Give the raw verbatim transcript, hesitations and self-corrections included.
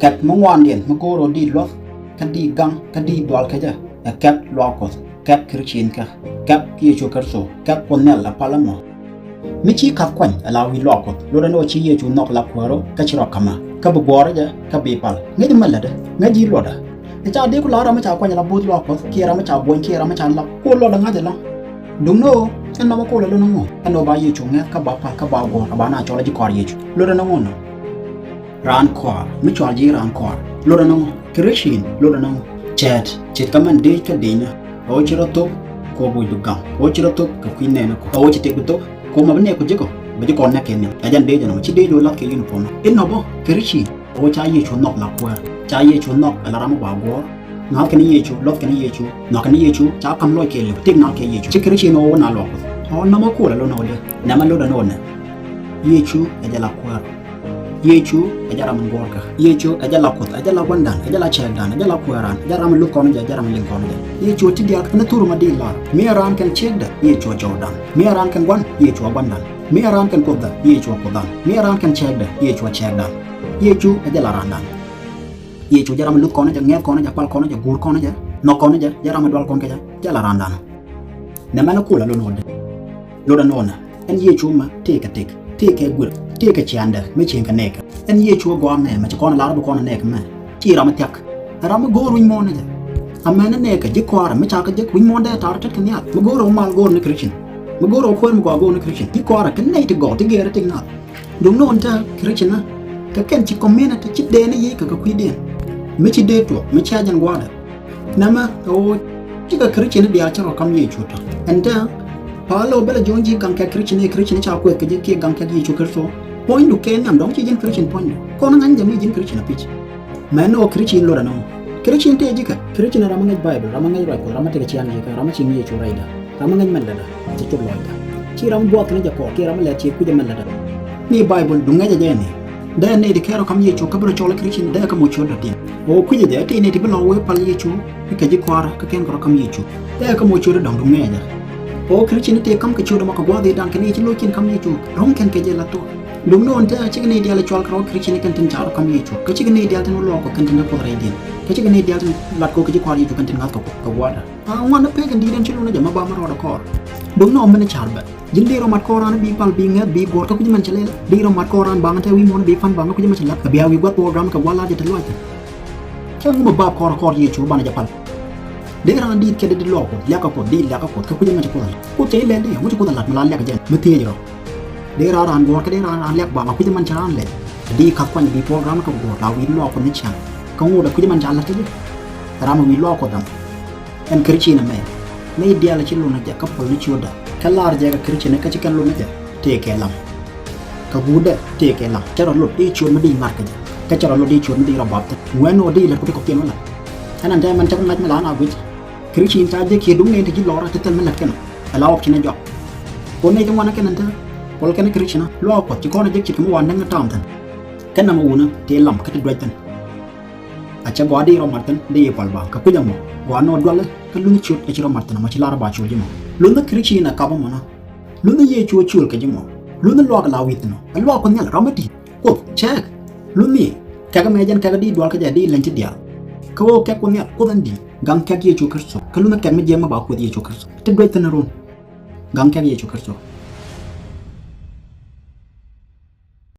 Kɛk mi ŋuandiɛn mi go̱o̱r ɔ diit luɔth, kä diit gaŋ, kä diit dual kecä, ɛ kɛk luaak Kuɔth, kɛk Kriciankä, kɛk Yecu Kritho, kɛk Kuoth Nhial ɛ pal ɛmɔ. Mi ci ka̱th kuany ɛ la wi̱i̱ luaak Kuɔth, lotdɛ ni ɣöö ci Yecu nhɔk la kuäärä, kä ci rɔ ka̱mä, kä bi guɔ̱ɔ̱rä jɛ, kä bi pal. Ŋäc mi lätdä, ŋäc ji̱ luɔtdä. Ɛ ca dee ku la ram mi ca kuany ɛ la bo̱o̱th luaak Kuɔth, kiɛ ram mi ca buɔ̱ny, kiɛ ram mi ca lak, ku luɔtdä ŋa̱c ɛlɔ̱ŋ. Duŋni ɣöö ɛn nɔmɔ ku la lot ni ŋu? Ɛn nɔmɔ ba Yecu ŋäth, kä ba pal, kä ba guɔ̱ɔ̱r, kä ba na cɔl ji̱ kɔaar Yecu. Lotdä ni ŋu nɔ? Raan kɔaar, mi cɔal ji̱ raan kɔaar, lotdä ni ŋu? Krician, lotdä ni ŋu? Cɛɛt, ce̱tkɛ mɛn dec kä decnä, ɣöö ci rɔ thop kɛ ɣöö buɔ̱cdu gaŋ, ɣöö ci rɔ thop kɛ kui̱ nɛɛni Kuɔth, ɣöö ci tëkdu thop kɛ ɣöö ma bi nɛɛku ji̱ kɔ, bi ji̱ kɔn nɛk kɛ nhiam. Ɛ jɛn dec ɛnɔ, ci dec lo̱c la̱th kɛ uniform. Inɔ bä Krician, ɣöö ca Yecu nhɔk la kuäär, ca Yecu nhɔk ɛ la ram mi ba guɔ̱ɔ̱r. Ŋa̱th kɛn Yecu, luɔth kɛn Yecu, nhɔk kɛn Yecu, ca ka̱m lɔc kɛɛliw, tëk naath kɛ Yecu. Ci Krician ɣöö wä na luaak Kuɔth. Ɣöö nɔmɔ ku la lot ni ɣöö dee, nɛmɛ lotdɛ ni ɣöö nɛ? Yecu ɛ jɛ la kuäär. Yecu ɛ jɛ ram in guɔ̱ɔ̱rkä. Yecu ɛ jɛ la Kuoth, ɛ jɛ la gua̱ndan, ɛ jɛ la cɛɛkdan, ɛ jɛ la kuääran, ɛ jɛ ram in luth kɔn jɛ, ɛ jɛ ram in liŋ kɔn jɛ. Yecu ɛ ti diaal kɛn thur ma di lar. Mi ɛ raan kɛn ciekdɛ, Yecu ɛ cɔwdan. Mi ɛ raan kɛn gua̱n, Yecu ɛ gua̱ndan. Mi ɛ raan kɛn Kuothdɛ, Yecu ɛ Kuothdan. Mi ɛ raan kɛn cɛɛkdɛ, Yecu ɛ cɛɛkdan. Yecu ɛ jɛ la raandan. Yecu jɛ ram in luth kɔn jɛ, ŋɛth kɔn jɛ, pal kɔn jɛ, guur kɔn jɛ, nhɔk kɔn jɛ, jɛ ram in dual kɔn kɛ jɛ, jɛ la raandan. Nɛmɛ ni ku la lot ni ɣöö dee, lotdɛ ni ɣöö nɛ? Ɛn Yecu mɛ tëëkɛ tëk, tëëkɛ guir, tëëkɛ ciaaŋdɛ mi cieŋ kɛ nɛɛkɛ. Ɛn Yecu ɛ gɔaa mɛ, mɛ ci kɔn lar bi kɔn nɛɛkɛ mɛ. Ci ram mi thia̱k. Ɛ ram mi go̱o̱r wi̱c muɔ̱ɔ̱n ni jɛ. Amɛn ni nɛɛkɛ ji̱ kɔaarɛ mi ca kɛ jek wi̱c muɔ̱ɔ̱n dee ta̱a̱r tet kɛ nhial. Mi go̱o̱r ɛ wä mal go̱o̱r ni Krician. Mi go̱o̱r ɛ wä kuäär mi gɔaa go̱o̱r ni Krician. Ji̱ kɔaarɛ kɛ nɛy ti gɔw ti gɛɛr ti ŋa̱th. Duŋni ɣöö te Krician ɛ kɛ kɛn ci community ci dee ni yiëë kɛ kɛ kui̱diɛn. Mi ci dee tuɔɔk, mi cia jɛn gua̱a̱dɛ. Nɛmɛ ɣöö cikɛ Krician diaal ci rɔ ka̱m Yecu tɔ. Ɛn te pal ɣöö bɛ lɛ jo̱o̱n ji̱ gaŋ kɛk Krician, i̱ Krician ca kuɛth kɛ ji̱ kiɛ gaŋ kɛk Yecu Kritho. Puɔ̱nydu kɛ nhiam dɔ̱ŋ ci ji̱n Krician puɔ̱nydu. Kɔn ŋa̱ny jɛ mi ji̱n Krician apic. Mɛn ɣöö Krician lotdɛ nɔŋ. Krician tëë ji̱ kɛ, Krician ram mi ŋäc Baibol, ram mi ŋäc ruac Kuɔth, ram mi tekɛ ciaŋ ji̱ kɛ, ram mi cieŋ Yecu rɛydɛ. Ram mi ŋäc mɛn lätdä, ci cop lɔcdä. Ci ram mi buɔth kɛn jɛ kɔɔr, kiɛ ram mi lɛt ci kui̱cɛ mɛn lätdä. Ni Baibol du ŋäcɛ jɛ ni. Dee nɛy ti kɛn rɔ ka̱m Yecu kä bi rɔ cɔl Krician, dee kä moc ciötdä diɛn. Ɣöö kui̱cɛ jɛ, tëë nɛy ti bi lɔ wee pal Yecu, kɛ ji̱ kɔaarä, kä kɛn kɛ rɔ ka̱m Yecu. Dee kä moc ciötdä dɔ̱ŋ du ŋäcɛ jɛ. Ɣöö Krician tëë ka̱m kɛ ciötdä mɔ kɛ gua̱a̱th i̱ da̱ŋ kɛn i̱ ci lo̱ckiɛn ka̱m Yecu. Ro̱ŋ kɛn kɛ jɛ la thok. Duŋni ɣöö te ci kɛ nɛy diaal cɔal kɛ rɔ Krician kɛn tin ca rɔ ka̱m Yecu. Kä ci kɛ nɛy diaal tin wä lɔɔk kɛ kɛn tin dee Kuoth rɛydiɛn. Kä ci kɛ nɛy diaal tin lat kɛ kɛ ji̱ kɔaar Yecu kɛn tin ŋa̱th kɛ Kuoth kɛ gua̱a̱thdä. A ŋuan ni pek in di̱i̱t ɛn ci lun ni jɛ ma ba mi rɔɔdɛ kɔɔr. Duŋni ɣöö mɛn ca̱r bɛ. Ji̱n dee rɔ mat kɔɔr raan bi pal bi ŋɛth bi guɔ̱ɔ̱r kä kui̱c mɛn cɛ lɛl. Dee rɔ mat kɔɔr raan baŋ te wi̱i̱ muɔ̱ɔ̱n bi pan baŋ kä kui̱c mɛn cɛ la̱t. Kɛ bia wi̱i̱ gua̱th kɔɔr ram kɛ gua̱l la̱r jɛ te luac. Cä ŋu mi bap kɔɔr kɔɔr Yecu banɛ jɛ pal. Dee raan di̱i̱t kɛ dee di luɔk Kuoth, liak kä Kuoth, di̱i̱t liak kä Kuoth, kä kui̱c mɛn cɛ Kuoth a la̱t. Kuoth cɛ i̱ lɛl di, ŋu ci Kuoth a la̱t mi la liak jɛn, mi thiec rɔ. Dee raan raan guɔ̱ɔ̱r kä dee raan raan liak baŋ, a kui̱c mɛn cɛ raan lɛl. Di ka̱th kuany bi puɔl ram kä guɔ̱ɔ̱r, la wi̱i̱ luɔk Kuoth ni ciaŋ. Kä ŋot a kui̱c mɛn ca la̱t kä jɛ. Ram a wi̱i̱ luɔk Kuoth dam. Ɛn Krician ɛmɛ. Nɛy diaal ci lun ni jɛ, kä puɔl ni ciötdä. Kä lar jɛ kɛ Krician, kä ci kɛn lun ni jɛ. Tëëkɛ lam. Kɛ guutdɛ tëëkɛ lam. Cä rɔ lot i̱ ciöt mi di ŋa̱t kä jɛ. Kä cä rɔ lot i̱ ciöt mi di rɔ bap thi̱n. Ŋuɛ̈n ɣöö di lät ku ti kɔ̱kiɛn wä la̱t. Ɛn ɛn tɛmɛn cä bi mac mi la na guic. Krician ca jek kiɛ duŋ nɛn ti ji̱ lɔrä ti thil mi lät kɛn. Ɛ la ɣɔk ci ni jɔak. Kɔn nɛy ti ŋuan kɛn ɛn te. Puɔl kɛn Krician. Luaak Kuɔth ci kɔn ɛ jek cit kɛ mi wa näŋ ni taam thi̱n. Kɛn nɛmɛ wunä ti lam kä ti duäc thi̱n. A cä gɔaa di rɔ mat thi̱n di i̱ puɔl ba. Kɛ kui̱c ɛmɔ. Gɔaa nɔ dualä kä lunh ciöt ɛ ci rɔ mat thi̱n ɛmɔ ci lar ba ciöt ji̱ mɔ. Lunh Krician ɛ kap ɛmɔ na. Lunh Yecu ɛ ciöl kɛ ji̱ mɔ. Lunh luaak la wi̱i̱ thi̱n ɔ. Ɛ luaak Kuoth Nhial ram mi di̱i̱t. Kuoth cɛɛk. Lunh ni. Kɛk ɛmɛ jɛn kɛk di dual kä jɛ di leny ti diaal. Kä ɣöö kɛk Kuoth Nhial Kuoth ɛn di̱i̱t. Gaŋ kɛk Yecu Kritho. Kä lunh kɛk mi jiɛm mi ba Kuoth Yecu Kritho. Ti duäc thi̱n run. Gaŋ kɛk Yecu Kritho.